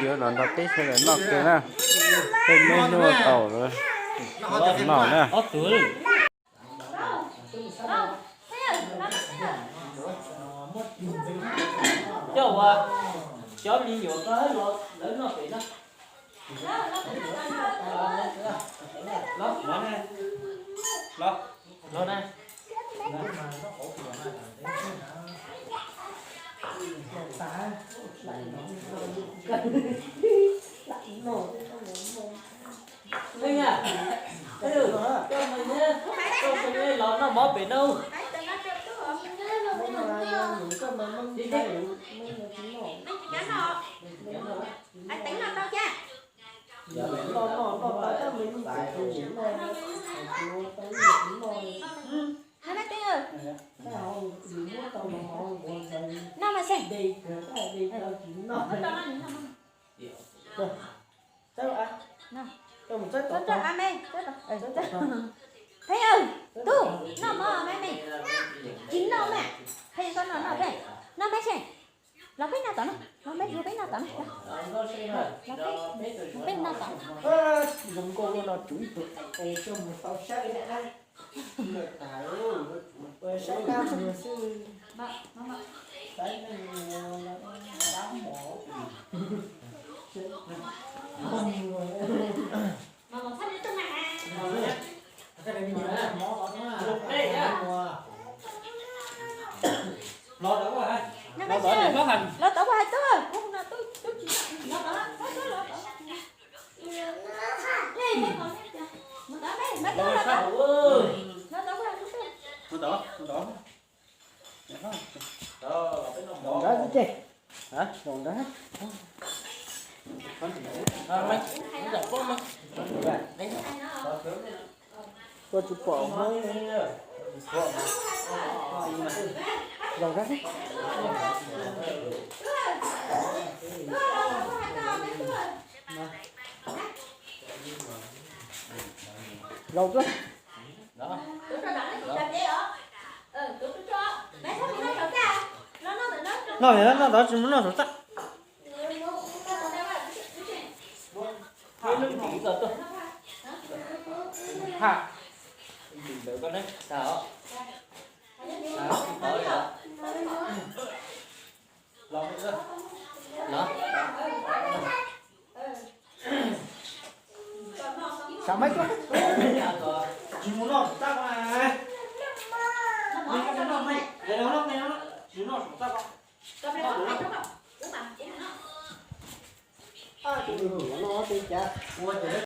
Cov no nrog peb sawv daws noj kiag na. Tej me nyuam tau noj na. Coj ua cov me nyuam ko los lawv noj pem no. Los, los na. Los, los na. Leej a, coj, coj los noj mov pem no. Noj mas xwb. Pheej, tub, noj mov me me. Tsis noj mas. Pheej, koj noj, noj pheej. Noj me xwb. Los peb noj tom no, los peb, los peb noj tom no. Los peb, los peb noj tom. Zoo nkauj no tsum ib tug tes coj mus tau saib na. Saib dab mus xwb. Saib dab mos. Los tau, los tau, los tau. Los tau, los tau. Los tau, los tau. Los tau, los tau. Los tau. Koj tsis pom hov. Zaum rau. Zaum tuaj. Noj, noj tod tsis mus noj saum txaj. Ha. Ntawd koj ne. Los. Sav maib tuaj. Tsis mus noj saum txaj ko na. Tsis mus noj saum txaj ko. Noj tej cas ua ces